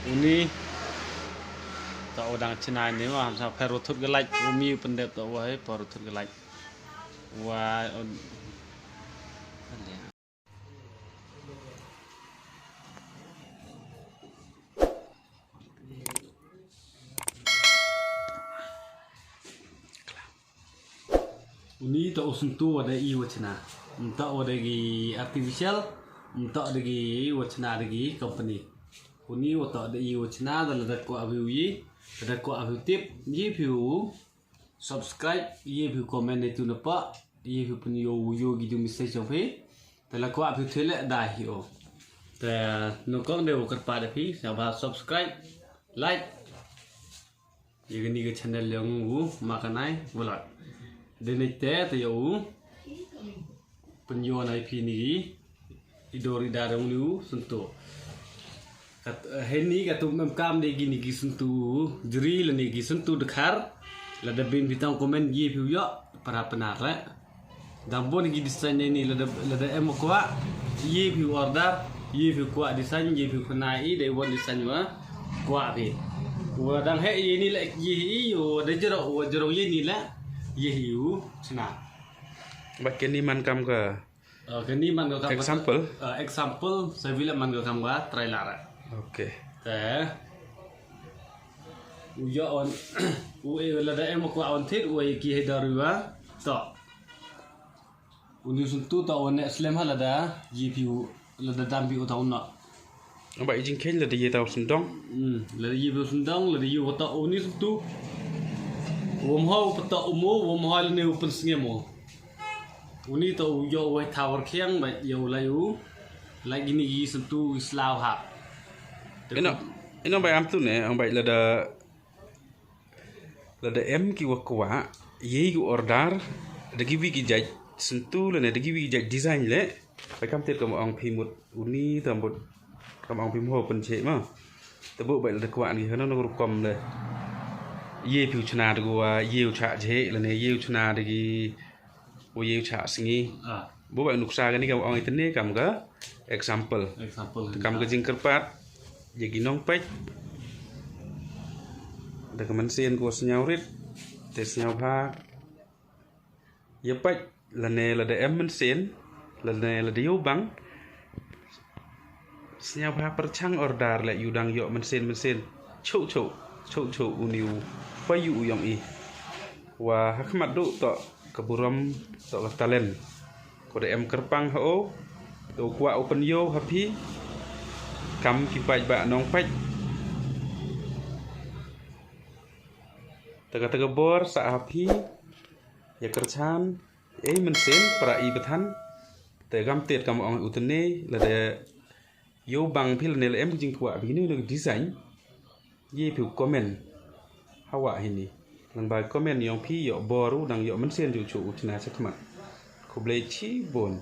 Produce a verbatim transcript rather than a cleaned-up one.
Uni ta u dang chna ni ma ham sa pher u thut ga lait u mi u pyndep ta u hai pher u thut ga lait. Wa un Uni ta u syntu wa da i wa chna. Mta wa da gi artificial, mta da gi wa chna da gi company. Uni wa ta da i wa chna da la da ko avi u yi, da ko avi u tip, yi phi u subscribe, yi phi u comment ne tu na pa, yi phi u pynyo u yo gi ju message jong phi. Da la ko avi u tele da hi o. Da no kong de u kyrpad da phi, sa ba subscribe, like. Ye kani ka channel yong u ma kanai vlog. Dene te te yo u pynyo na i phi ni i dor i dar yong u syntu. Kat heni ka tu mem kam de gi ni gi syntu jri le ni gi syntu dkhar. La da bin bitang comment ye phi u yo para penar le. Dang bun ki design ni lada lada em kwah. Ye phi order, ye phi kwah design, ye phi khna i dei wan design wa kwah phi. Wa dang he ye ni la ye i wa da jero wa jero ye ni la ye i u chna. Ba keni man kam ka. Keni man ka kam example. Example sa vila man ka kam ka trailer. Okay. Te u ya on u e lada em kwah on thit u e ki he daru wa to. Uni u syntu ta u ne slem ha lada ye phi u lada dam phi u ta u na. Ba i jingkheiñ lada ye ta u syndong. Hmm, lada ye phi u syndong lada ye u ta uni u syntu. Wom ha u pata u mo wom ha lane u pynsngem u. Uni ta u yo u tha war khiang ba yo la u la gini gi syntu i slaw ha. Ino ino ba am tu ne am ba lada Lada em ki wa kwah ye ki order da ki wi ki jait syntu lane da ki wi ki jait design le. Bai kam tir kam ong phi mut uni tam bud kam ong phi mo pynche ma. Te bu bai lada kwah ni hano no rukom le. Ye phi u chna da wa ye u cha je lane ye u chna da ki wa ye u cha sngi. Bu bai nuksa kani kam ong itene kam ka example. Example. Kam ka jingkyrpad ye ki nongpeit da ka mynsiem ko sñiaw rit te sñiaw bha. Ye peit lane lada em mynsiem lane lada yow bang. Sñiaw bha pyrchang order le yu dang yoh mynsiem mynsiem. Chu chu chu chu uni u pa yu u yong i. Wa ha khmat du to ka burom to ka talent. Ko da em kyrpang ha o to kwah u pynyoh ha phi. Kam ki paid ba nongpaid. Ta ka ta ka bor sa ha phi. Ya kyrchan ei mynsiem para i pathan. Te gam tiet kam ong u tene lada yow bang phi lane la em jingkwah phi ni design. Ye phi u comment ha wa hini. Nang ba comment yong phi yoh bor u dang yoh mynsiem ju chu u chna chakmat. Khublei chibun.